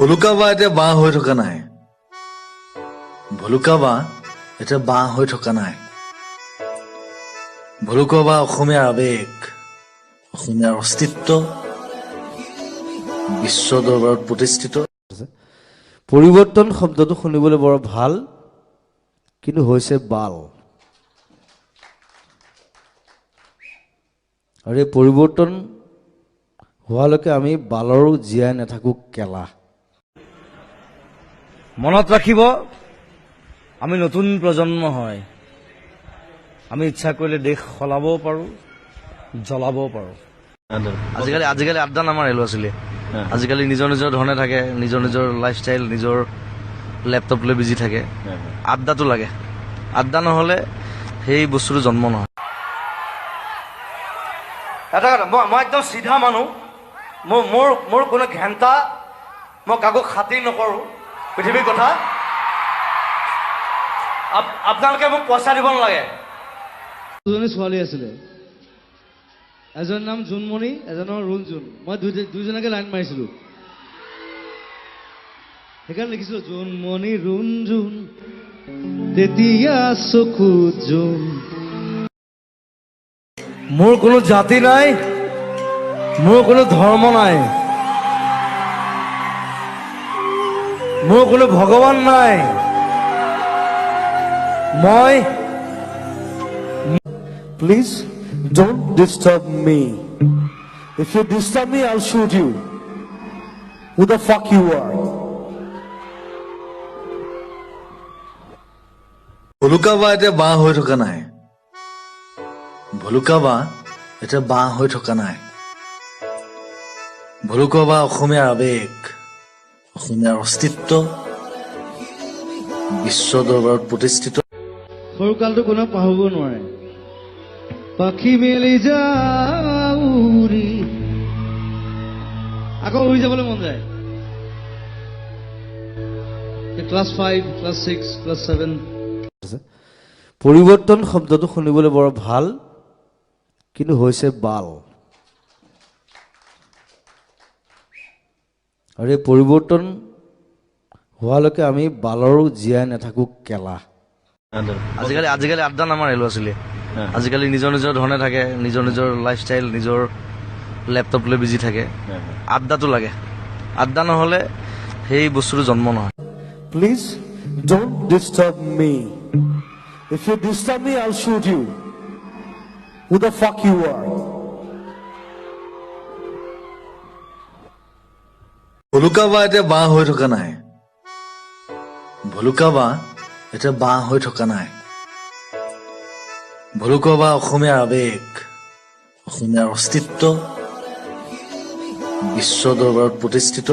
ভলুকা বাঁহ এতিয়া বাঁহ হৈ থকা নাই। ভলুকা বাঁহ এতিয়া বাঁহ হৈ থকা নাই। ভলুকা বাঁহ অসমীয়াৰ আৱেগ, অসমীয়াৰ অস্তিত্ব, বিশ্ব দৰবাৰত প্ৰতিষ্ঠিত। পৰিৱৰ্তন শব্দটো শুনিবলৈ বৰ ভাল, কিন্তু হৈছে বাল। আৰু এই পৰিৱৰ্তন হোৱালৈকে আমি বালৰো জীয়াই নাথাকোঁ কেলা। মনত ৰাখিব, আমি নতুন প্ৰজন্ম হয়। আমি ইচ্ছা কৰিলে দেশ সলাবও পাৰোঁ, জ্বলাবও পাৰোঁ। আজিকালি আড্ডা নামাৰে ল'ৰা ছোৱালীয়ে। আজিকালি নিজৰ নিজৰ ধৰণে থাকে, নিজৰ নিজৰ লাইফষ্টাইল, নিজৰ লেপটপ লৈ বিজি থাকে। আড্ডাটো লাগে, আড্ডা নহ'লে সেই বস্তুটো জন্ম নহয়। এটা কথা, মই একদম চিধা মানুহ। মোৰ মোৰ মোৰ কোনো ঘেণ্টা, মই কাকো খাতিৰ নকৰোঁ পৃথিৱীৰ কথা। আপোনালোকে মোক পইচা দিব নালাগে। দুজনী ছোৱালী আছিলে, এজনৰ নাম জোনমণি, এজনৰ ৰুণজোন। মই দুইজনকে লাইন মাৰিছিলোঁ, সেইকাৰণে লিখিছিলোঁ জোনমণি ৰুণজোন, তেতিয়া চকুত জোন। মোৰ কোনো জাতি নাই, মোৰ কোনো ধৰ্ম নাই, মোৰ কোনো ভগৱান নাই। মই Please don't disturb me. If you disturb me, I'll shoot you. Who the fuck you are? ভলুকা বাঁহ এতিয়া বাঁহ হৈ থকা নাই। ভলুকা বাঁহ এতিয়া বাঁহ হৈ থকা নাই। ভলুকা বাঁহ অসমীয়াৰ আৱেগ, অসমীয়াৰ অস্তিত্ব, বিশ্ব দৰবাৰত প্ৰতিষ্ঠিত। সৰুকালটো কোনেও পাহৰিব নোৱাৰে। পাখি মেলি যাউৰি, আকৌ উৰি যাবলৈ মন যায়। Class 5, class 6, class 7। পৰিৱৰ্তন শব্দটো শুনিবলৈ বৰ ভাল, কিন্তু হৈছে বাল। আৰু এই পৰিৱৰ্তন হোৱালৈকে আমি বালৰো জীয়াই নাথাকোঁ কেলা। আজিকালি আড্ডা নামাৰে ল'ৰা ছোৱালীয়ে। আজিকালি নিজৰ নিজৰ ধৰণে থাকে, নিজৰ নিজৰ লাইফষ্টাইল, নিজৰ লেপটপ লৈ বিজি থাকে। আড্ডাটো লাগে, আড্ডা নহ'লে সেই বস্তুটো জন্ম নহয়। Please don't disturb me. If you disturb me, I'll shoot you. Who the fuck you are? ভলুকা বাঁহ এতিয়া বাঁহ হৈ থকা নাই। ভলুকা বাঁহ এতিয়া বাঁহ হৈ থকা নাই। ভলুকা বাঁহ অসমীয়াৰ আৱেগ, অসমীয়াৰ অস্তিত্ব, বিশ্ব দৰবাৰত প্ৰতিষ্ঠিত।